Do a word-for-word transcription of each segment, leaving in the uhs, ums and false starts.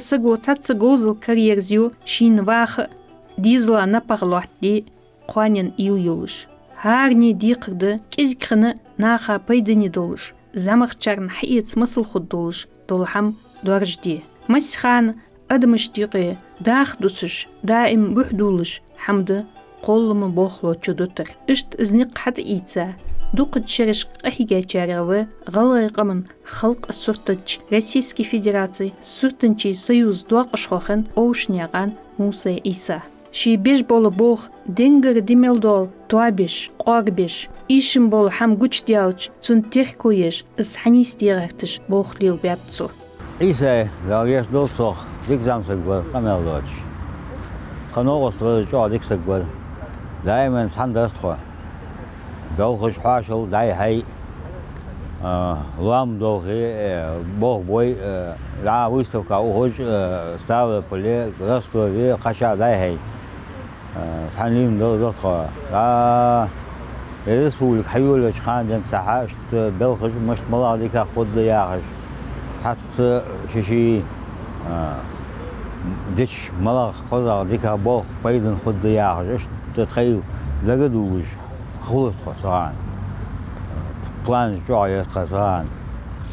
Саго цхьацца говзал караерзаю шийна ваха а, дезала напагӀа лоаттаде а кхоанен уйла йолаш. ХӀаране декхар да кӀезига хинна наха пайдане долаш, зӀамагӀчарна хьаэца масал хургдолаш дола хӀама доаржаде. Массахана адамашта юкъе даха дусаш, даим бухьа дулаш хӀама да кхоллама болхло чудутар. Иштта из никъ хьатӀаийца, дукхача шерашка къахьийгачарех ва ГӀалгӀай къаман Халкъа суртанча, Российски Федераци суртанчий союза доакъашхо хинна Овшанаькъан Мусай Ӏийса. Ше беш бола болх денгара ди мел дола тоабеш, къоарбеш, эшам бола хӀама гучадаьлча, цунна терко еш, из хьанийсде гӀерташ болх лелабаьб цо. Ӏийса, Дала гешт долда цох, дика зӀамсаг вар, къамаьл доацаш. Тха новкъост вар, чӀоагӀа дика саг вар. Даиман цхьана дар тхо. Белхаш, хьоашал дӀай-хьай, а, лоам долхе, э, болх бой, э, дӀа выставка ухаш, э, Ставрополе, Ростове, кхычахьа дӀай-хьай. Э, цхьана лийнна да, да тхо. ДӀа, э, республика хьайолаеча хана денз цхьа хьа, иштта белхаш мишта малагӀа дикагӀа хургда яхаш. Цхьацца ший-ший, а, дича малагӀа кхозагӀа дикагӀа болх пайдана хургда яхаш. Иштта тхоайла дагадувлаш хулаш тхо цу хана. План чӀоагӀа яр тха цу хана.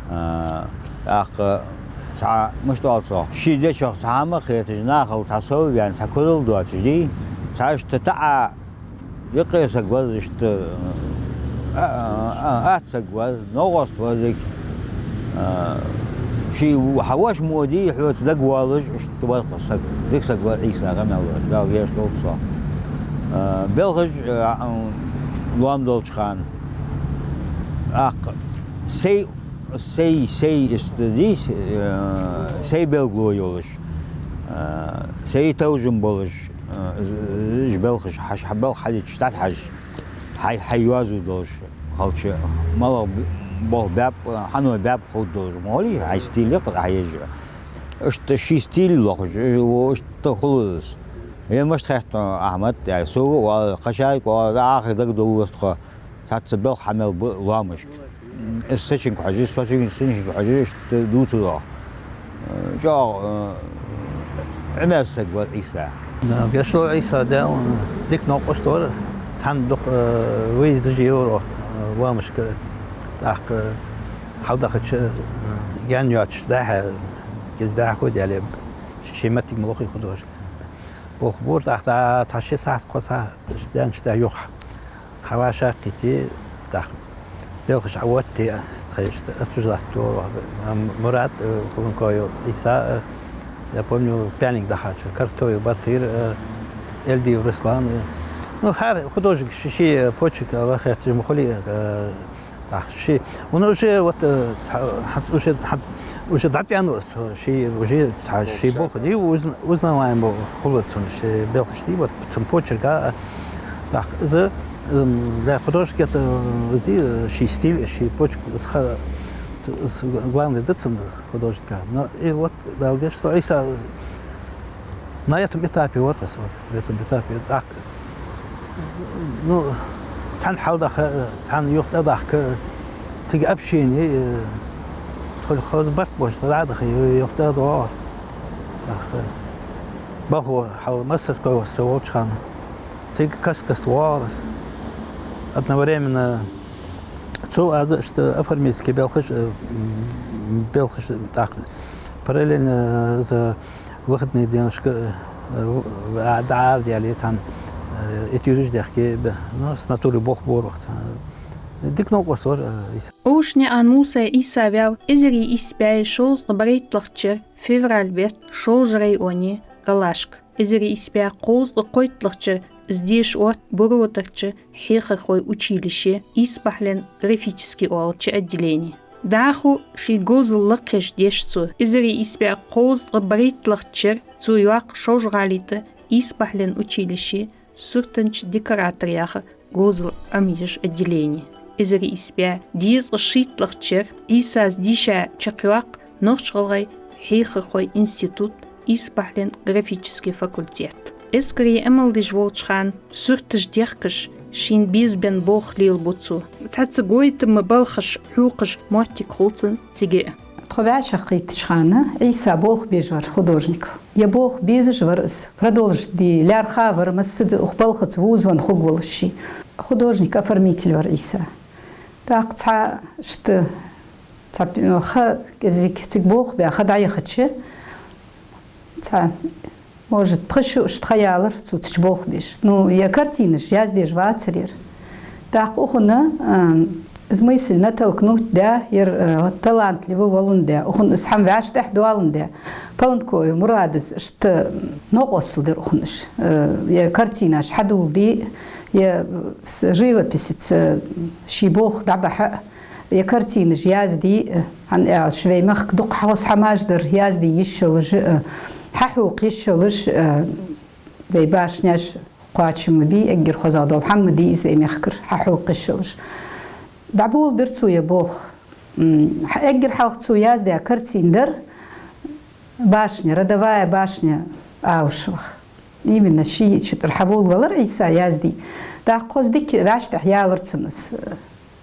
А, тӀаккха цхьа, мишта оал цох, ший дечох цхьа хӀама а хеташ, нахал цхьа сов а ваьнна, цхьа курал доацаш дий, цхьа иштта таӀа юкъе саг вар, иштта, а, а, а, атта саг вар, новкъост вар дика. А, ший хьа-, хьа воша мо дий, хьоца дагавоалаш, иштта вар-кх саг, дика саг вар Ӏийса, къамаьл вар, Дала гешт долда цох. А, белхаш, а, а, лоам долча хана, тӀаккха сай, сай, сай иштта дий, а, сай белгало йолаш, а, сай товжам болаш, а, из, из белхаш хьаж-, хьа белх хьадича, дӀатӀахьажа, хьай, хьай йоазув долаш хилча, малагӀа б-, болх баьб, хьано баьб хургдолаш ма хулий, хьай стиль я-кх хьаеш. Иштта ший стиль лохаш, э, во иштта хулаш. Э, мишта хет хьона, Ахьмад, аьле, сога а оал, кхычарга а оал, дӀахо дагадовла тхо. Цхьацца белх хьа мел ба лоамашка. Из сачунга хьожаш, сачунга, сачунга хьожаш, иштта дувцар оаха. Э, чӀоагӀа, э, Ӏимерза саг вар Ӏийса. Да, Гешт долда Ӏийса, да, он дика новкъост вар, цхьана дукха, э, выездаш йора, э, лоамашка, тӀаккха хьалдахача, э, гаьна йоацаш дӀа-хьа, кӀезига дӀа-хьа хургдаьле, ший моттиг ма лохий художник. Болх бора, тӀаккха цхьа ши сахьат, кхо сахьат даьннача тӀехьа юха хьавӀашагӀкхийтте, тӀаккха белхаш Ӏооттаде, тхоашта обсуждать дора, Мурад, э, Куланкоев Ӏийса, э, я помню, пӀаьниг дахача, Картоев Батыр, э, Эльдиев Руслан, э. Ну, хӀара художник ший, ший, э, почерк лакхерчаш ма хулий, э, тӀаккха ший, он уже вот, э, цхьа-, хьа-, уже, хьа-, уже дӀатӀаеннай из, ший, уже цхьа ший болх дий, узна-, узнаваемо хулар цун ший белхаш дий, вот цун почерк, а, тӀаккха из, м, для художника это, э, зи, э, ший стиль, ший почерк, из ха-, из главный да цун художника. Но и вот, Дала гешт долда, Ӏийса на этом этапе вар-кх из, вот, в этом этапе. ТӀаккха, ну, цхьана хьалдаха, цхьана юха цӀадахка, цига общение, э, тхо-, хоза барт боацаш дӀадаха, ю-, юха цӀадоагӀар. ТӀаккха балха хьал мастерской со волча хана, цига каст-каста воагӀар из. Одновременно цо аз иштта оформительски белхаш, э, м, белхаш тӀаккха параллельно, э, за выходные денашка, э, в-, а, дӀаарадаьле цхьана, э, этюдаш дехке, бе-, ну, с натуры болх бора оаха цхьана. Дика новкъост вар, э, Ӏийса. Овшанаькъан Мусай Ӏийса ваьв эзар ийс бӀаь шовзткъа барайтталагӀча шера февраль бетта Шолжа районе Галашка. Эзар ийс бӀаь кховзткъа кхойтталагӀча шера из деша отт Буро-Юртарча хьехархой училище, исбахьален графически оалача отделене. ДӀахо ший говзал лакхъеш деш цо, эзар ийс бӀаь кховзткъа барайтталагӀча шера цо йоаккх Шолжа-ГӀалий тӀа исбахьален училище, суртанча декоратор яха говзал Ӏомаеш отделене. Эзар ийс бӀаь дезткъа шийтталагӀча шера Ӏийсас дийша чакхйоаккх Нохч-ГӀалгӀай хьехархой институт, исбахьален графически факультет. Эскаре Ӏамал деш волча хана сурташ дехкаш, шийна безабенна болх лелабу цо. Цхьацца гойтама балхаш хьокхаш моттиг хул цун цига а. Тхо вӀашагӀкхийттача хана Ӏийса болх беш вар художник. Е болх безаш вар из, продолжить де лаьрхӀа вар, массаза укх балхаца вузавенна хургволаш ше. Художник-оформитель вар Ӏийса. ТӀаккха цхьа иштта, цхьа п-, ха кӀезига цига болх баь, ха дӀаяхача, цхьа, может, пхи шу иштта ха ялар цо цу чу болх беш. Ну, е картинаш яздеш вацар ер. ТӀаккха укхунна, ам, из мысль натолкнуть даь, ер, э, талантливый воландаь, укхунна из хӀама вӀаштӀехьдоаладаь, Паланкоев Мурада из иштта новкъостал дир укхунна уж. Э, е картинаш хьадоладе, е с-, живописец, э, ший болх дӀабахьа, е картинаш язде, э, хӀана аьлча вай мехка дукха хоза хӀамаш дар, язде йиш йолаш, э, хьахьокха йиш йолаш, э, вай башнеш кхоачам ма бий, эггара хозагӀа дола хӀама ма дий из вай мехкара, хьахьокха йиш йолаш. ДӀаболабир цо е болх. М, хьа-, эггара хьалха цо яздаь картина дар башня, родовая башня Аушевых. Именно ший чу тӀара хьаволавелар Ӏийса язде. ТӀаккха хоза дика вӀаштӀехьаялар цунна из.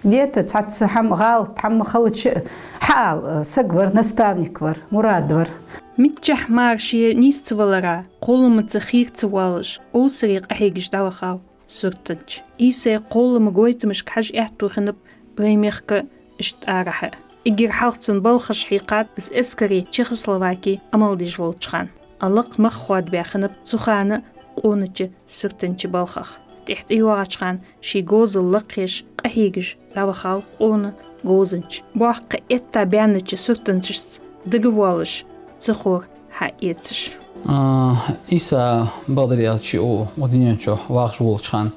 Где-то цхьацца хӀама, гӀалат хӀама хилча а, хьаала, саг вар, наставник вар, Мурад вар. Миччахьа мара ше нийсвалара, кхолламца хийра ца воалаш, овсаре къахьегаш дӀавахав суртанча. Ӏийсай кхоллама гойтамашка хьажа аьттув хиннаб вай мехка иштта арахьа. Эггара хьалха цун балхаш хьийхад из эскаре Чехословаке Ӏамал деш волча хана. А лакха мах хоадабаь хиннаб цу хана къонача суртанча балхах. ТӀехьа тӀайоагӀача хана ший говзал лакхъеш, къахьегаш дӀавахав къона говзанча. Боккха этта баьннача суртанчашца дагавоалаш, цу хора хьаэцаш. А, Ӏийса, бакъдар аьлча, укх, укх дунен чу вахаш волча хана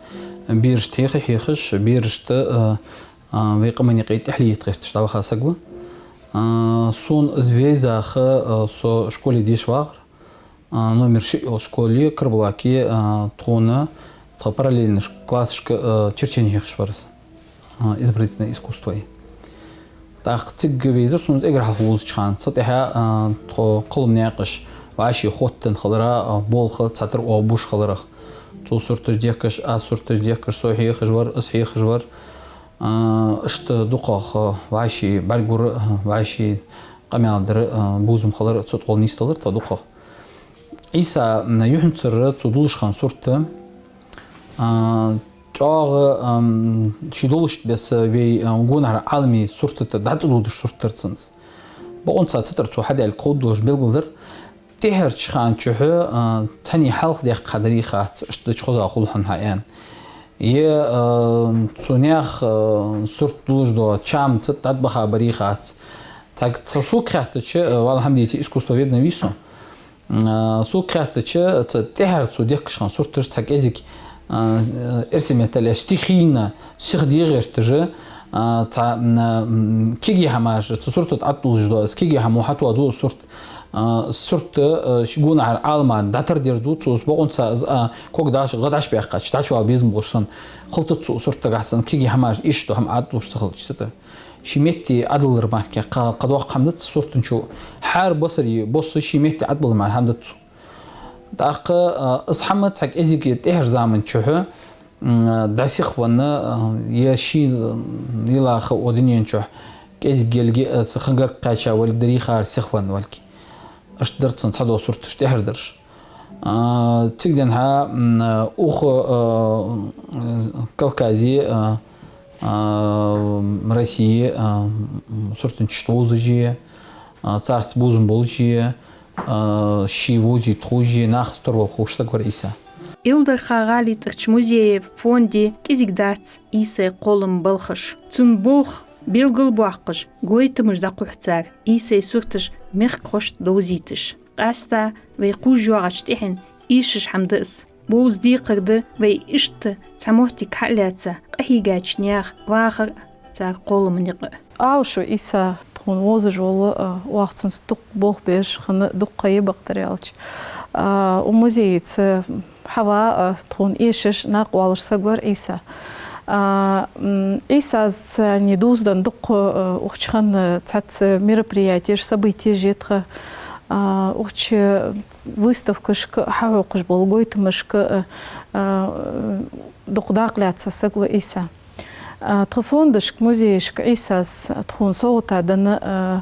берашта хьеха-хьехаш, берашта, а, а, вай къаман юкъе тӀехьле йита гӀерташ дӀаваха саг ва. А, сона из веза ха, а, со школе деша вагӀар. А, номер шиъ йолча школе, Карабулаке, а, тхона, тха параллельни ш-, классашка, а, черчение хьехаш вар из. А, изобразительное искусство. ТӀаккха цига везар сона из эггара хьалха вузача хана. Цул тӀехьа, а, тхо кхоллама наькъаш вӀаший хоттаденна хилар, а, болх цхьатарра оагӀув беш хиларах. Цо сурташ дехкаш, аз сурташ дехкаш, со хьехаш вар, из хьехаш вар. А, иштта дукхагӀа вӀаший бӀаргагур, а, вӀаший къамаьл дар, а, бувзам хилар, цу тӀагӀолла нийсделар тха дукхагӀа. Ӏийса, м, юххьанцара цо дуллаш хинна сурт, а, чӀоагӀа, ам, ший долча беса вай, а, гонахьара Ӏалама сурташта дӀатӀадодаш сурт дар цун из. Бокъонца цу тӀара цо хьадаьлга кховдадолаш белгалдар. ТӀехьарча хана чухь, а, цхьанне хьалхадаьккха дарий хац, иштта дича хоза хул хьона хьа аьнна. Е, а, цу наьха, а, сурт дуллаш дола чам цу тӀа дӀатӀабаха барий хац. Цхьа, цхьа сога хаьттача, а, валлахӀи, хӀама дийца искусствовед вий со. А, сога хаьттача, цу тӀехьара цо дехкаш хинна сурташ цхьа кӀезига, а, эрсий меттала стихийно, сиха де гӀерташ, а, цхьа, м, м, кегий хӀамаш, цу сурта тӀа тӀадуллаш дола, из кегий хӀамо хьатоаду сурт, а, сурт, а, ший гонахьара Ӏалама дӀатардер ду цо, из бокъонца из, а, ког дӀаш-, гӀа дӀаш баьккхача, дӀачувала безам болаш санна, халтац цо сурт тӀа гахьа санна, кегий хӀамаш иштта хӀама Ӏадуллаш ца хилча цу тӀа. Ший метте Ӏадалар мара кхы-, кхы доккха хӀама дац суртанчо. ХӀара басаре босса ший метте Ӏадбалар мара хӀама дац цо. ТӀаккха, а, из хӀама цхьа кӀезига тӀехьарча заман чухь, м, дӀасихвенна, а, е ший, а, йилла ха укх дунен чухь кӀезига елга, а, цу хангарг кхаьча валга дарий хар сихвенна валга. Иштта дар цун цхьадола сурташ тӀехьардараш. А, цига денз хьа, м, укх, а, Кавказе, а, а, Россе, а, м, суртанчаш тховзаш я, а, царца бувзам болаш я, а, ше вовзийта ховш я, нахаца торвала ховш саг вар Ӏийса. Илдарха-ГӀалий тӀарча музее, фонде кӀезига дац Ӏийсай кхоллама балхаш. Цун болх белгалбоаккхаш, гойтамаш дӀакхухь цар, Ӏийсай сурташ мехкахошта довзийташ. Къаьстта вай кхувш йоагӀача тӀехьен эшаш хӀама да из. Бовза декхар да вай иштта цхьа моттиг хьа а лаьца, къахьийгача наьха вахар а, цар кхоллама никъ а. Аушев Ӏийса тхона вовзаш вола, а, оаха цунца дукха болх беш хинна дукха ха я, бакъдар аьлча. А, укх музейца хьава, а, тхона эшаш, накъавоалаш саг вар Ӏийса. А, м, Ӏийсаца цхьана дувзаденна дукха, а, укх чу хинна цхьацца мероприятеш, событеш я тха, а, укх чу выставкашка хьахьокхаш бола гойтамашка, а, а, дукха дакъа лаьца саг ва Ӏийса. А, тха фондашка, музейшка Ӏийсас тхона совгӀата денна, а,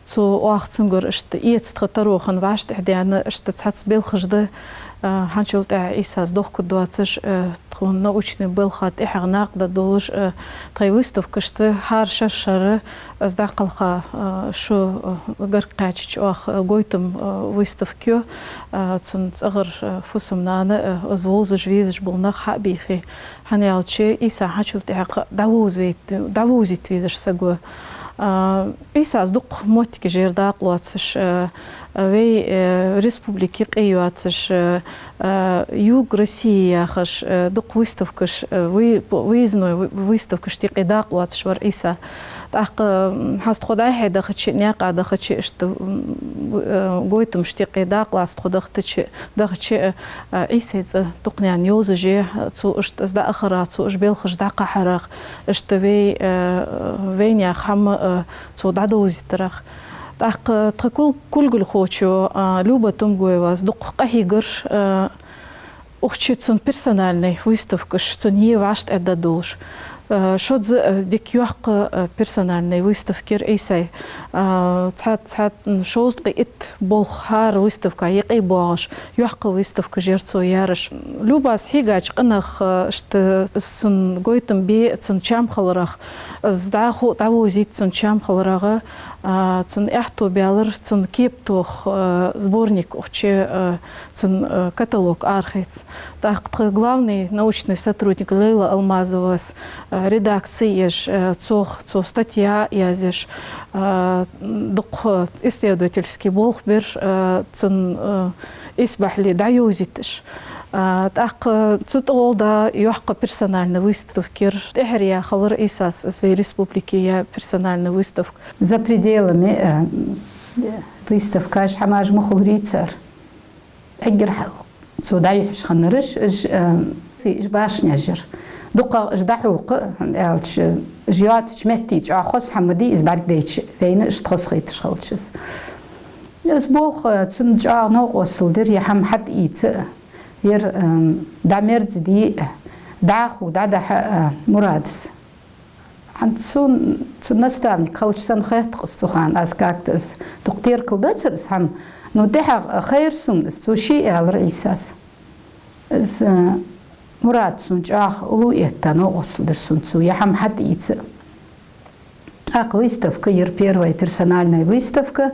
Цо оаха цунгара иштта эца тха таро хинна вӀаштӀехьадаьнна, иштта цхьацца белхаш да, а, хӀанзчул тӀехьагӀа Ӏийсас дохкаргдоацаш, а, тхона научни балха тӀехьагӀа накъадаргдолаш, а, тхоай выставкашта хӀара шера-шера, аз дӀакхалха, а, шу, а, гарга кхаьчача оаха, а, гойтам, а, выставка ю, а, цун цӀагӀара, а, фусам-нана, а, аз вовзаш-везаш бола нах хьа а бийхе, хӀана аьлча Ӏийса хӀанзчул тӀехьагӀа дӀавовзавейт-, дӀавовзийта везаш саг ва. А, Ӏийсас дукха моттигаш яр дакъа лоацаш, а, а, вай, э, республике юкъе йоацаш, э, э, Юг России яхаш, э, дукха выставкаш, э, вы-, выездной вы-, выставкашта юкъе дакъа лоацаш вар Ӏийса. ТӀаккха, м, хӀанз тхо дӀай-хьай дахача, наькъа дахача, иштта, м, в-, э, гойтамашта юкъе дакъа лаца тхо дахача, дахача, э, э, Ӏийсай цӀи дукханена йовзаш я, цо иштта из дӀаахарах, цо уж белхаш дӀакхахьарах, иштта вай, э, вайнаьха хӀама, э, цо дӀадовзийтарах. ТӀаккха тха кул-, кулгалхочо, а, Люба Тумгоевас дукха къахьийгар, а, укх чу цун персональни выставкаш, цун е вӀаштӀехьададолаш. А, шозза, а, дика йоккха, а, персональни выставка яр Ӏийсай. А, цхьа, цхьа, м, шовзткъеи итт болх хӀара выставка юкъе боагӀаш, йоккха выставкаш яр цо яьраш. Любас хьийгача къинах, а, иштта цун гойтам бе, цун чам хиларах, из дӀахо дӀавовзийта цун чам хиларах, а, цун аьттув баьлар, цун кеп тоха, а, сборник укх чу, а, цун, а, каталог арахийца. ТӀаккха тха главни научни сотрудник Лейла Алмазовас, а, редакци еш, а, цох, цо статья язъеш, а, дукха исследовательски болх бир, а, цун, а, исбахьале дӀайовзийташ. А, тӀаккха цу тӀагӀолла да йоккха персональни выставка яр, тӀехьара яь хилар Ӏийсас из вай республике яь персональни выставка. За пределами, э, выставкаш, хӀамаш ма хуларий цар. Эггара хьалха цо дӀайихьаш хиннараш, уж, э, уж башнеш яр. ДукхагӀа уж дӀахьокха, аьлча, уж йоацача метте чӀоагӀа хоза хӀама дий, из бӀаргадайча, вайна иштта хозахеташ хилча из. Из болх, э, цунна чӀоагӀа новкъостал дир, е хӀама хьатӀаийца, ер, э, дӀамерзаде, дӀахо дӀадахьа, э, мурадас. ХӀанз цун, цун наставник хилча санна хет-кх из цу хана, аз как-то из дукха теркалдацар из хӀама. Ну, тӀехьагӀа хайра сона из, цо ше аьлар Ӏийсас. Из, э, мурад сона чӀоагӀа уллув этта, новкъостал дир сона цо, е хӀама хьатӀаийца. ТӀаккха выставка яр, первая персональная выставка.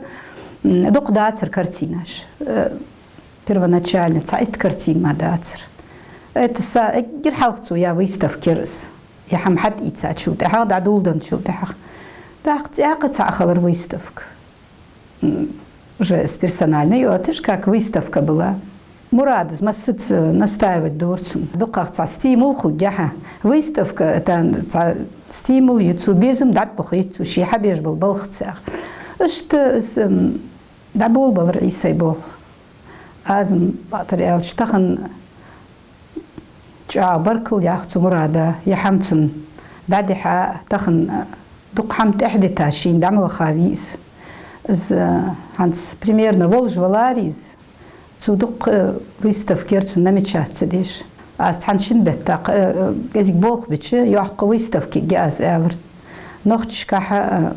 М, дукха дацар картинаш. Э, первоначально цхьа итт картина мара дацар. Это са эггара хьалха цо яь выставка яр из. Е хӀама хьатӀаийцачул тӀехьагӀа, дӀадоладенначул тӀехьагӀа. ТӀаккха цӀаькха а цхьаъ хилар выставка. М, уже с персональной йоацаш, как выставка была. Мурадас массаза настаивать дора цунна. ДукхагӀа цхьа стимул хургья хьа. Выставка, это цхьа стимул я, цо безам дӀатӀабохийт цо, ше хьабеш бола балхаца. Иштта из, м, дӀаболабелар Ӏийсай болх. Аз-м, бакъдар аьлча, тахан чӀоагӀа баркал йоах цу мурада, е хӀама цунна дӀадихьа, тахан дукха хӀама тӀехьадита шийна дӀа ма ваха вий из. Из, э, хӀанз примерно волаш валаре из, цо дукха, э, выставка яр цун намечаться деш. Аз цхьан-шин бетта, э, э, кӀезига болх бича, йоккха выставка ергья аз, аьлар. Нохчашкахьа, э,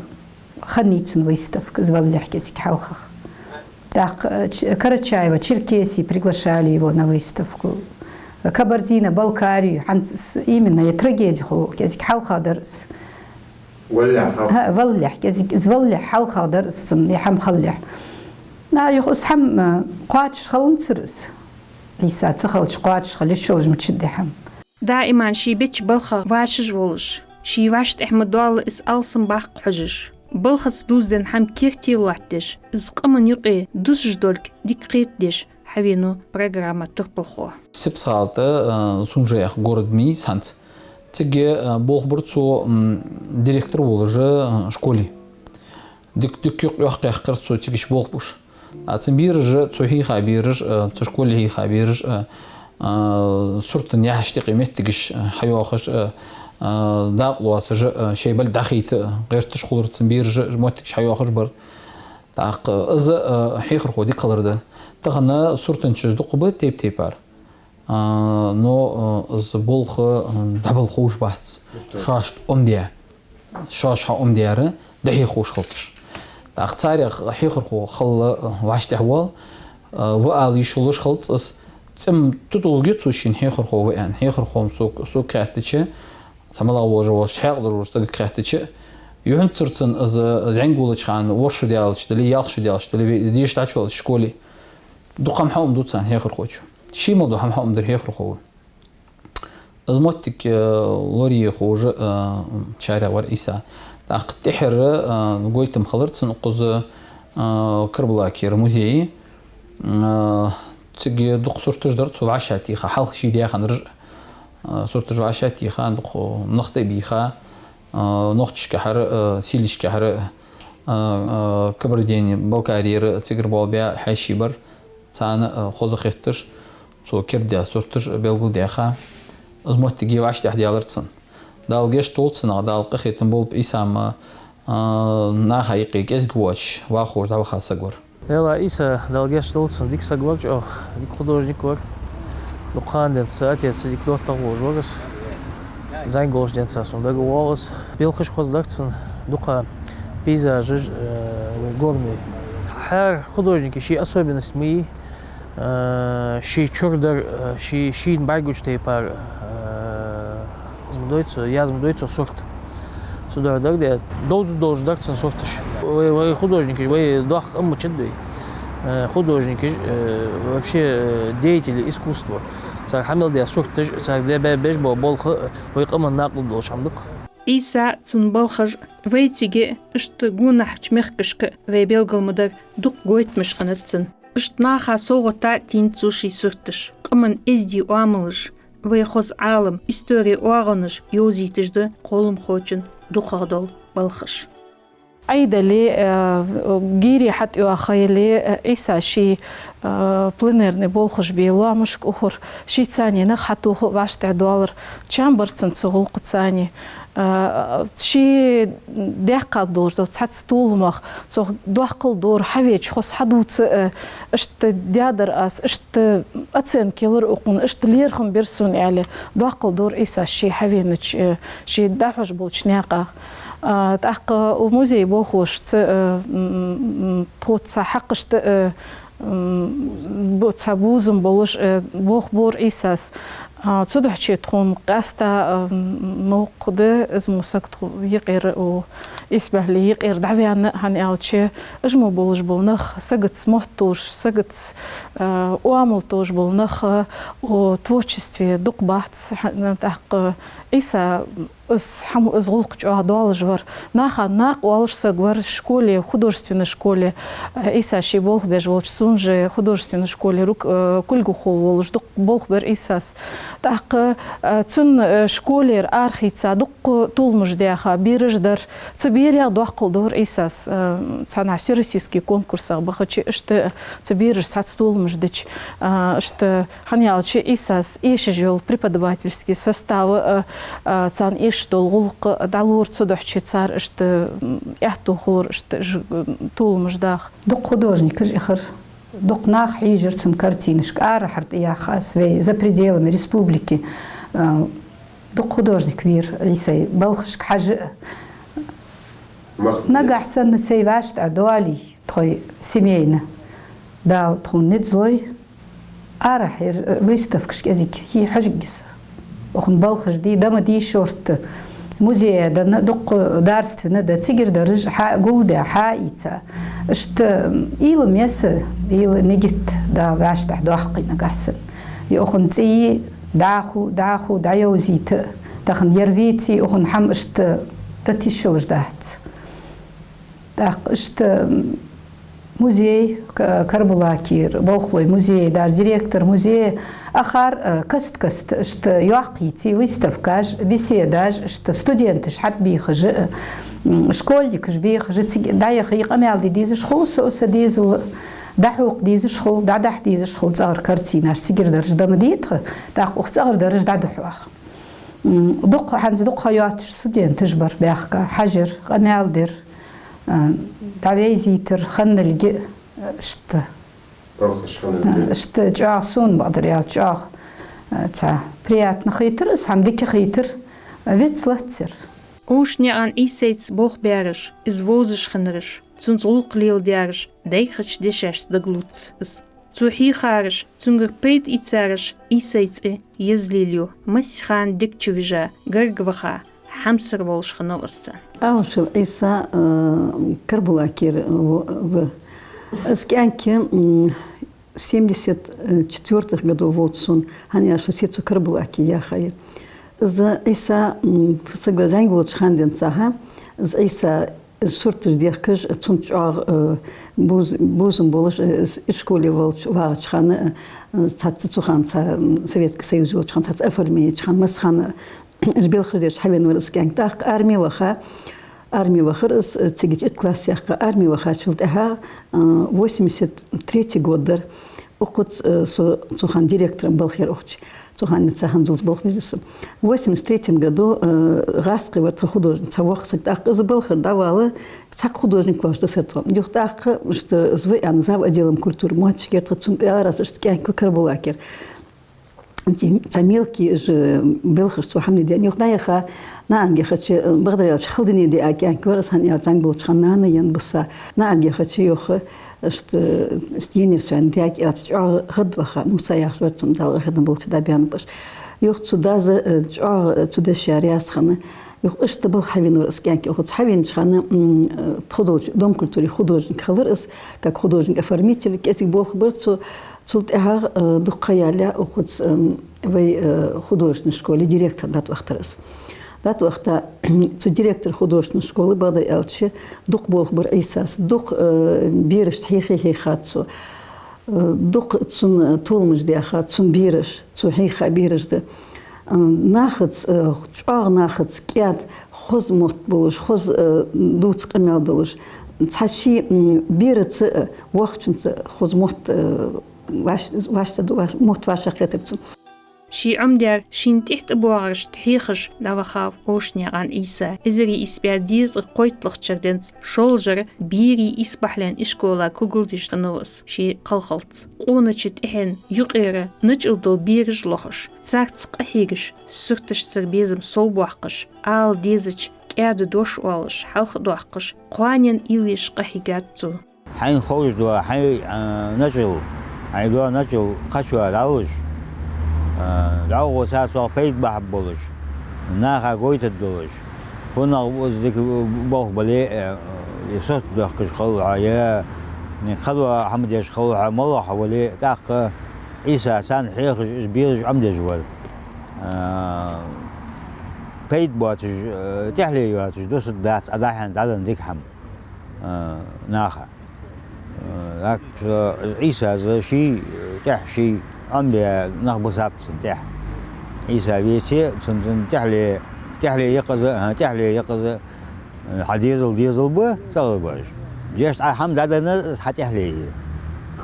хиннай цун выставка, из валалехь кӀезига хьалхагӀа. ТӀаккха, э, Ч-, Карачаево-Черкесии приглашали его на выставку. Кабардино-Балкарию, хӀанз с-, именно е трагеди хул, кӀезига хьалхагӀа дар из. Валалехь хьалха? ХӀа, валалехь, кӀезига, из валалехь хьалхагӀа дар из цун, е хӀама хилалехь. На, юха из хӀама, э, кхоачаш хиланзар из. Ӏийса ца хилча кхоачаш хила йиш йолаш ма яцар е хӀама. Даиман ший беча балхах вӀашагӀволаш, ший вӀаштӀехьа ма доалла из алсам баккха хьожаш, балхаца дувзаденна хӀама керте лоаттадеш, из къаман юкъе дусаш долга дика кхетадеш хьавенав программа турпалхо. Сипсхала тӀа, а, Сунжа яха город ма йий из хӀанз. Цига, а, болх бир цо, м, директор волаш, а, школе. Дик-, дика юкъ йохкаяьккхар цо цига иштта болх беш. А цун бераш, цо хьийха бераш, а, цу школе хьийха бераш, а, а, суртан яхьашта юкъе моттигаш, а, хьайоахаш, а, а, дакъа лоацаш, а, шоай балга дӀахайта гӀерташ хулар, цун бераш моттигаш хьайоахаш бар. ТӀаккха из, а, хьехархо дика хилар да. Тахан суртанчаш дукха ба тайп-тайпара. А, но, а, из болх, а, дӀабала ховш бац. Шоашта Ӏомадаь. Шоаш хьаӀомадаьр дӀахьеха ховш хилийташ. ТӀаккха царех хьехархо хилла вӀаштӀехьа воал, ва ала йиш йолаш хилац из. ЦӀи-м тутулг я цо шийна хьехархо ва аьнна. Хьехархо-м сога, сога хаьттача, цхьа малагӀа волаш вола хьаькъал долаш вола сагага хаьттача, юххьанцара цунна из зӀамига волча хана ворхӀ шу даьлча дале, ялх шу даьлча дале, вай из деша дӀачуваьлча школе, дукха хӀама хьоам ду царна хьехархочо. Ший мел дола хӀама хьоам дар хьехархо ва. Из моттиг, э, лорае ховш, э, царех вар Ӏийса. ТӀаккха тӀеххьара, э, гойтам хилар цун укхаза, э, Карабулакера музее. Э, цига дукха сурташ дар цо вӀашагӀтеха, хьалха ший даь хиннараш, э, сурташ вӀашагӀтеха, дукха нах тӀа а бийха, э, нохчашкахьара, э, сийлашкахьара, э, э, Кабардино-Балкарера цигара болх баь хьаьший бар. Царна, э, хоза хетташ, цо кердадаь сурташ белгалдаьха, из моттиг вӀаштӀехьадаьлар цунна. Дала гешт долда цунах, Дала къахетам болба Ӏийсана, э, наха юкъе кӀезига воацаш, вахаш дӀаваха саг вар. Валлахӏи, Ӏийса, Дала гешт долда цунна, дика саг вар, чӀоагӀа дика художник вар. Дукха хана денз са отеца дика доттагӀа волаш вар из. ЗӀамига волча денз сона дагавоагӀа из. Белхаш хоза дар цун, дукха пейзажаш, э, вай горный. ХӀара художника ший особенность ма йий, э, ший чура дар, э, ший, шийна бӀаргагуча тайпара, э, из ма дой цо, яз ма дой цо сурт. Цудухьа дар де, довза долаш дар цун сурташ. Вай, вай художникаш, вай доккха къам ма чад вай. Э, художникаш, э, вообще, э, деятели искусства. Цар хьа мел даь сурташ, цар де бе-, беш бола болх, э, вай къаман накъал долаш хӀама да-кх. Ӏийса, цун балхаш вайцига а, иштта гонахьарча мехкашка а вай белгал ма дар, дукха гойтамаш хиннад цун. Иштта наха совгӀата а тийна цо ший сурташ. Къаман эздий оамалаш, вай хоза Ӏалам, истори оагӀонаш йовзийташ да кхолламхочун дукхагӀа дола балхаш. Ӏайдале, э, гири хьатӀайоахаяле, э, Ӏийса ший, э, пленэрни болхаш бе лоамашка ухар, шийца цхьана нах хьатоха а вӀаштӀехьадоалар, чам бар цун цу гӀулакхаца цхьана. Э, ший даьккха долаш дола цхьацца толамах цох доаккхал дора хьавеча, хоза хьадувца, э, иштта даьдар аз, иштта оценка елар укхун, иштта лерхӀам бир сона, аьле, доаккхал дора Ӏийсас ший хьавенача, э, ший дӀахьош болча наькъах. А, тӀаккха укх музее болхлошца, э, м, м, тхоца хьакъ иштта, э, м, бу-, цхьа бувзам болаш, э, болх бора Ӏийсас. А, цудухьа тхона къаьстта, а, м, новкъа да из мо саг тхо юкъера, о, исбаьхьале юкъера дӀаваьнна, хӀана аьлча, уж мо болаш бола нах, сагаца мотт товш, сагаца, а, оамал товш бола нах, о, творчестве дукха бац, хӀана, тӀаккха Ӏийса из хӀама, из гӀулакх чӀоагӀа долаш вар. Наха накъа оалаш саг вар, школе, художественной школе, э, Ӏийса ший болх беш волча, сона же художественной школе рук-, э, кулгахо волаш, дукха болх бир Ӏийсас. ТӀаккха, э, цун, э, школера арахийца дукха толамаш даьха, бераш дар. Цу берех доаккхал дора Ӏийсас, э, цхьаннахьа всероссийски конкурсах бахача, иштта цу бераш цхьацца толамаш дича, э, иштта ХӀана аьлча Ӏийсас эшаш йола преподавательски состав а, а, царна эшаш дола гӀулакх а дӀалора, цудухьа цар иштта, м, аьттув хулар, иштта ж-, м, толамаш даха. Дукха художникаш ихар, дукха нах хьежар цун картинашка, арахьара тӀаяхаш, вай за пределами республики, а, дукха художник вийра Ӏийсай балхашка хьажа а. Нагахь санна сай вӀаштӀехьадоале, тхоай семейно, Дала тхона низ лой, арахьара выставкаш кӀезига хьежаргья со. Укхун балхаш дий, да ма дий шортта. Музее да, дукха дарствена да, цигара дараш хьа-, гулдаь, хьаийца. Иштта уйла я са, уйла, нигат Дала вӀаштӀехьадоаккхий нагахь санна. Е укхун цӀий дӀахо, дӀахо дӀайовзийта, тахан ер веций, укхун хӀама иштта тата йиш йолаш дац. ТӀаккха иштта музей, Ка-, Карабулакера болхлой музея, даже директор музея, ахар, э, каст-каста иштта йоккхийций выставкаш, беседаш, иштта студенташ хьатӀабехаш а, м, школьникаш бехаш а, цига дӀаяхе, къамаьл де дезаш хул со, са дезал дӀахьокха дезаш хул, дӀадахьа дезаш хул цӀагӀара картинаш, цигара дараш да ма дий тха, тӀаккха укх цӀагӀара дараш дӀадахьох. М, дукха, хӀанз дукха ха йоацаш студенташ бар баьхка, хьажар, къамаьл дир, а, дӀавейзийтар ханналга, а, иштта. Балхаш ханналга. А, иштта чӀоагӀа сона бакъдар аьлча чӀоагӀа, а, цхьа приятно хийтар, из хӀама дика хийтар, а, вицлацар. Ӏовшанаькъан Ӏийсайца болх баьраш, из вовзаш хиннараш, Цунца гӀулакх леладаьраш дӀайхача дешашца дагалувц из. Цо хьийхараш, цунгара пайда ийцараш Ӏийсай цӀи еза лелаю, массахана дегчу вижа, гарга ваха, хьамсара волаш хиннав из царна. Аушев Ӏийса, э, Карабулакера ва. Из кӀаьнк, м, семьдесят четвёртых годов волча сона, хӀана аьлча со се цу Карабулаке яьхай. Из Ӏийса, м, саг зӀамига волча хана денз цхьа, из Ӏийса сурташ дехкаш, цунца чӀоагӀа, э, боз-, бозам болаш, э, из ишколе волча, вагӀача хана, э, цхьацца цу хана цхьа, м, Советский Союз йолча хана, цхьацца оформлени йича хана, массахана уж белхаш деш хьавена вар из кӀаьнк. ТӀаккха арме ваха, арме вахар из, э, цигача итт класс яьккха, арме вахачул тӀехьагӀа, э, восемьдесят третий год дар. Укхаза, э, со цу хана директором балха яр укхаза. Цу хана денз цхьа хӀанзалца балха веза со. В восемьдесят третьем году, э, гӀазкхий вар тха художник, цхьа воккха саг. ТӀаккха из балхара дӀавала, цхьаккха художник волаш дисар тхона. Юха тӀаккха, иштта, из ва аьнна, зав. Отделом культуры моттигера тха цунга аьлар аз, иштта кӀаьнк ва Карабулакера. Цхьа мелкий уж белхаш цо хьа ма дий аьнна. Юха дӀаяха, наӀарга яхача, бакъдар аьлча, хала дина диа кӀаьнк вар из, хӀана аьлча зӀамига волча хана нана енна бусса. НаӀарга яхача юха, иштта, иштта енар со аьнна, даьга аьлча, чӀоагӀа гӀадваха, Муса яхаш вар цун, Дала къахетам болча, дӀабаьннаб уж. Юха цу дас, э, чӀоагӀа, э, цу дешаца раьза хинна. Юха иштта балха хьавена вар из кӀаьнк. Юха цу хьавенача хана, м, э, тхо долча Дом культуры художник хилар из, как художник-оформитель, кӀезига болх бир цо. Цул тӀехьагӀа, э, дукха ха ялале, укхаза, м, вай, э, художественной школе директором дӀатӀавахийтар из. ДӀатӀавахийта, цу директор художественной школы, бакъдар аьлча, дукха болх бир Ӏийсас, дукха, э, берашта хьийха хьийхад цо, э, дукха цунна толамаш даьхад, цун бераш, цо хьийха бераш да. Э, нахаца, э, чӀоагӀа нахаца кӀаьда, хоза мотт болаш, хоза, э, дувца къамаьл долаш, цхьа ший, м, бераца, э, воккхачунца хоза мотт, э, вӀаш-, вӀашта ду, вӀаш-, мотт вӀашагӀкхетар цун. Ше Ӏомадаьр шийна тӀехьа тӀабоагӀарашта хьехаш дӀавахав Оушнаькъан Ӏийса. Эзар ийс бӀаь дезткъеи кхойтталагӀча шера денз Шолжара берий исбахьален ишкола кугалдеш хиннав из ший кхалхалца. Къонача тӀехьен юкъера начӀал дола бераш лохаш, царца къахьегаш, сурташцара безам совбоаккхаш, ала дезача кӀаьда дош оалаш, хьалхадоаккхаш, кхоанен уйлаш къахьийгад цо. Хьайна ховш дола хьай, а, начӀал, хьай дола начӀал кхычоа дӀалуш, а, дӀахо царцох пайда бахьа болаш, наха гойтаргдолаш, фуннагӀа ва из дика болх бале а, е сурт дохкаш хилва хьо, е кхыдола хӀама деш хилва хьо, моллагӀа хьо вале а, тӀаккха Ӏийса царна хьехаш, уж бераш Ӏомадеш вар. А, пайда боацаш, а, тӀехьале йоацаш дусаргдац Ӏа дӀахьа дӀаденна дика хӀама, а, наха. Э, так что Ӏийсас ший тӀехьа ший Ӏомабаь нах бисаб цунна тӀехьа. Ӏийса веце, цунна, цунна тӀехьале, тӀехьале я-кх из, а, тӀехьале я-кх из, э, хьа дезал дезал ба, цӀагӀара ба уж. Дешта Ӏа хӀама дӀаденнар из хьа тӀехьале я.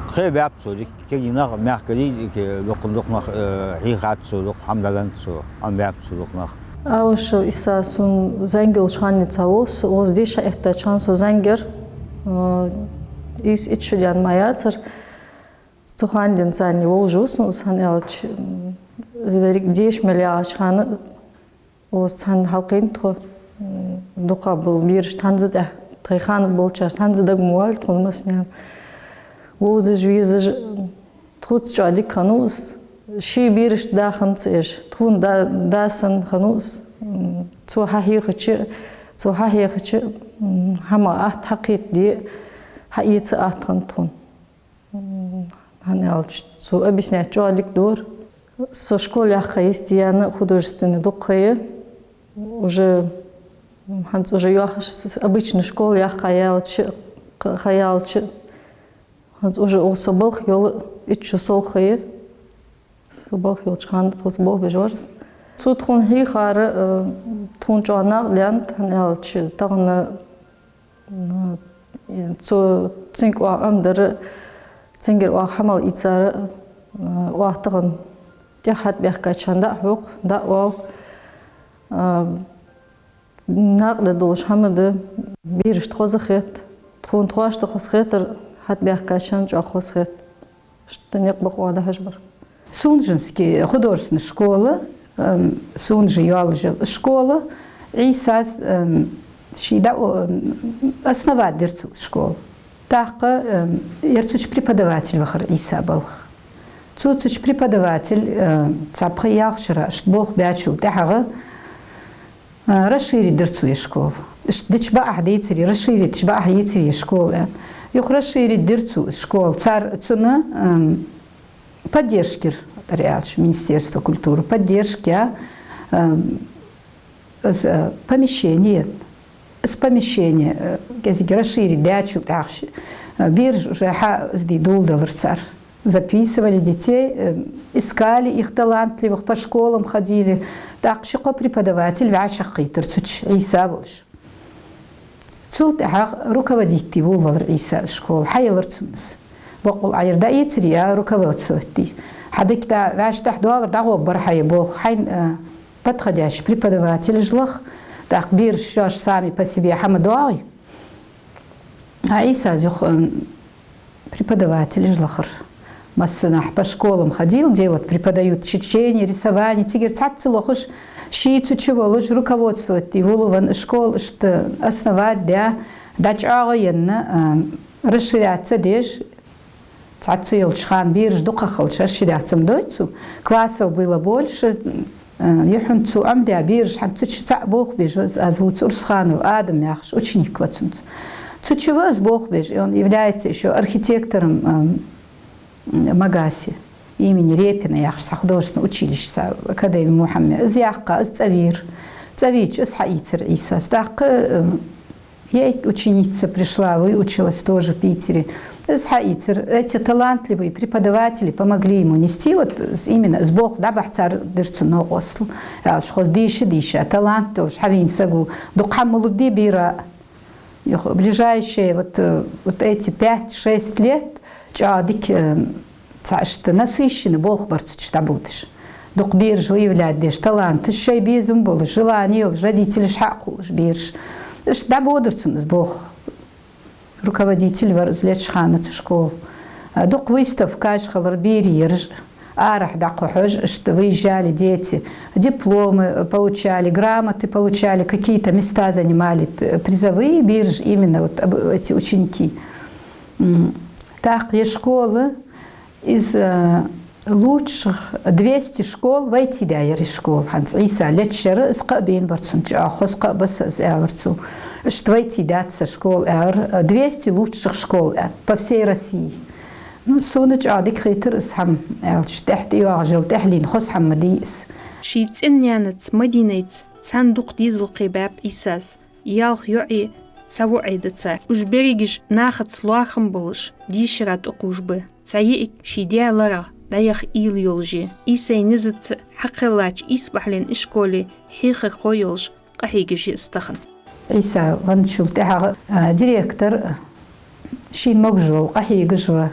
Кхебаьб цо дика, кегий нах, мехкарий, дика, дукха, дукха нах, э, хьийхад цо, дукха хӀама дӀаденнад цо, Ӏомабаьб цо дукха нах. Аушев Ӏийса сона зӀамига йолча хана денз цхьа волаш, укхаза деша хьаэттача хана со зӀамига яр, а, ийс-итт шу даьнна мара яцар. Цу хана денз царна вовзаш ва со, хӀана аьлча, м, из деррига деша мел ягӀача хана, укхаза цхьана хьалкхийна тхо, м, дукха бола бераш тхьанза тӀехьа, тхоай ханага болчар тхьанза дага ма валий тхона массанена. Вовзаш, везаш, тхоца чӀоагӀа дика хиннав из, ший берашта да хиннад цо уж, тхона да, да санна хиннав из. М, цо хьахьехача, цо хьахьехача, м, хӀама атта хьакхетаде, хьаэца атта хиннад тхона. М, хӀана аьлча, цо объяснять чӀоагӀа дика дора. Со школа яьккха йисте яьнна художественни дукха ха я. Уже, м, хӀанз уже йоахаш, с-, с-, обычни школа яьккха яьлча, ха-, ха яьлча, хӀанз уже укхаза со балха йола итт шу совгӀа ха я. Со балха йолча хана тхоца болх беш вар из. Цо тхона хьийхар, э, тхона чӀоагӀа накъадаьннад, хӀана аьлча тахан, э, цо, цунга оаха Ӏомадар, цунгара оаха хӀама ийцар, э, оаха тахан тӀехьа хьатӀабаьхкача хана дӀа а хьокх, дӀа а оал. Э, Накъадаргдолаш хӀама да, берашта хоза хет, тхона тхоашта хоза хетар, хьатӀабаьхкача хана чӀоагӀа хоза хет. Иштта никъ ба-кх оаха дӀахьош бар. Сунженский художественни школа, эм, Сунжа йолаш йола школа, Ӏийсас, эм, ший да, о, основать дир цо школа. ТӀаккха, э, ер цу чу преподаватель вахар Ӏийса балха. Цу, цу чу преподаватель, э, цхьа пхи-ялх шера иштта болх баьчул тӀехьагӀа, э, расширить дир цо ер школа. Иштта дича бакъахьа дийцар, расширить дича бакъахьа йийцар ер школа, аьнна. Юха расширить дир цо школа. Цар цунна, эм, поддержка йир, тӀера аьлча, Министерство культуры поддержка, эм, из, э, помещение, из помещение, э, кӀезига расширить даьчул тӀехьагӀа, э, бераш уже хьа из де доладелар цар. Записывали детей, э, искали их талантливых, по школам ходили. ТӀаккха ши-кхо преподаватель вӀашагӀкхийттар цу чу, Ӏийса волаш. Цул тӀехьагӀа руководить де волавелар Ӏийса школа, хьаелар цунна из. Боккъал Ӏа ер дӀаэцаре, а, руководствовать де. Хьа дика да, вӀаштӀехьа доаллар дӀагӀоргбар хьа ер болх, хьайна, э, подходящий преподавателаш лаха, тӀаккха бераш шоаш сами по себе хьа ма доагӀий. А Ӏийсас юха, м, преподавателаш лахар. Массанахьа по школам ходил, где вот преподают чтение, рисование, цигара цхьацца лохаш, ше цу чу волаш, руководствовать де волавенна школа иштта основать даь, дӀачӀоагӀъенна, а, расширяться деш, цхьацца йолча хана бераш дукхагӀа хилча, расширяться ма дой цо. Классов было больше, э, юххьанца цо Ӏомадаь бераш, хӀанз цу чу цхьа болх беш ва из, аз вувц, Урсханов Адам яхаш ученик ва цунца. Цу чу ва из болх беш, и он является ещё архитектором, эм, Магасе имени Репина яхаш цхьа художественное училище, цхьа академи Мухьаммед. Из яьккха, из цӀавийра. ЦӀавийча из хьаийцар Ӏийсас. ТӀаккха, эм, ей ученица пришла, выучилась тоже в Питере. Из хьаийцар, эти талантливые преподаватели помогли ему нести, вот, с-, именно из болх дӀабахьа цар дир цунна новкъостал. Аьлча, хоза дийша, дийша, талант долаш хьавена саг ва, дукха хӀама лургда бера. Юха ближайшие вот, э, вот эти пять-шесть лет чӀоагӀа дика, э, цхьа иштта насыщенный болх бар цу чу дӀабодаш. Дукха бераш выявлять деш, таланташ, шоай безам болаш, желание йолаш, родителаш хьакхувлаш бераш. Иштта дӀабодар цунна из болх. Руководитель вар из леча хана цу школан. А, дукха выставкаш хилар берий ераш, арахьа дӀакхухьаш, иштта выезжали дети, дипломы получали, грамоты получали, какие-то места занимали, п-, призовые бераш, именно вот об-, эти ученики. М, тӀаккха ер школа из, э, лучших двести школ вайти даьр ер школа. ХӀанз Ӏийса леча шера из кхаъ бена бар цунна, чӀоагӀа хоза кхаъ ба са из, аьлар цо. Иштта вайти даьд са школа, аьлар, э, двести лучших школ, аьнна, по всей России. Ну, сона чӀоагӀа дика хийтар из хӀама, аьлча, тӀехьа тӀайоагӀаш йола тӀехьлен хоза хӀама ма дий из. Ший цӀен-наьнаца Мадинайца цхьана дукха дезалхе баьб Ӏийсас. Ялх йоӀеи цхьа воӀеи да цар. Уж берригаш нахаца лоархӀам болаш, дийшара тӀакхувш ба. Цхьа йиӀиг ший даь ларах дӀаяха уйла йолаш я. Ӏийсай низаца хьакхеллача ийс бахьален школе хьехархо йолаш къахьегаш я из тахан. Ӏийса венначул тӀехьагӀа, а, директор, а, шийна могаш вола къахьегаш ва,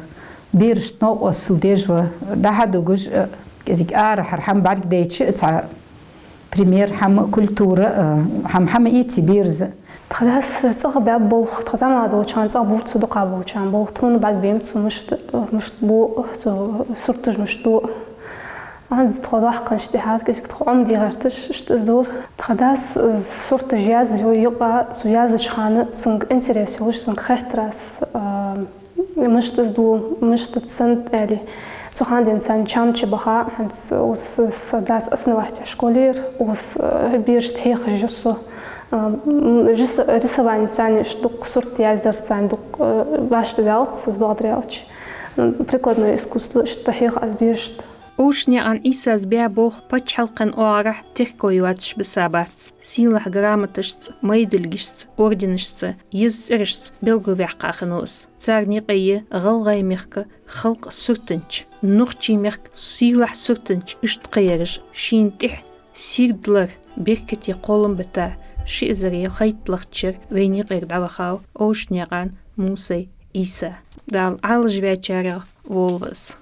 берашта новкъостал деш ва, дӀахьадугаш, а, кӀезига арахьара хӀама бӀаргадайча, цхьа пример, хӀама, культура, а, хӀама, хӀама ийцай бераша. Тха дас цӀагӀа баьб болх, тхо зӀамагӀа долча хана цӀагӀа бора цо дукха болча хана болх, тхона бӀаргабайнаб цо мишта, мишта бу, цо сурташ мишта ду. ХӀанз тхо дохканаш тӀехьа кӀезига тхо Ӏомаде гӀерташ, иштта из дора. Тха дас сурташ яздаь юкъа, цо яздаьча хана цунга интерес йолаш, цунга хеттар аз, а, мишта из ду, мишта да цун аьле. Цу хана денз царна чам чубаха, хӀанз укхаза са дас основатель школера, укхаза, а, берашта хьехаш я со. А, м, рис-, рисованица царна иштта дукха сурт яздарца царна дукха, а, башха далац, аз бакъдар аьлча. М, прикладное искусство иштта хьех аз берашта. Овшанаькъан Ӏийсас баь болх паччахьалкхен оагӀорахьа терко йоацаш бисабац. Сийлахь грамоташца, майдилгашца, орденашца, еза цӀерашца белгалваьккха хиннав из. Царна юкъе я ГӀалгӀай мехка халкъа суртанча, нохчий мехка сийлахь суртанча иштта кхеераш, шийна тӀехьа сийрдалар беркате кхоллам бита, ши эзар ялхайтталагӀча шера вайна юкъера дӀавахав Овшанаькъан Мусай Ӏийса. Дала Ӏалашваьчарех волва из.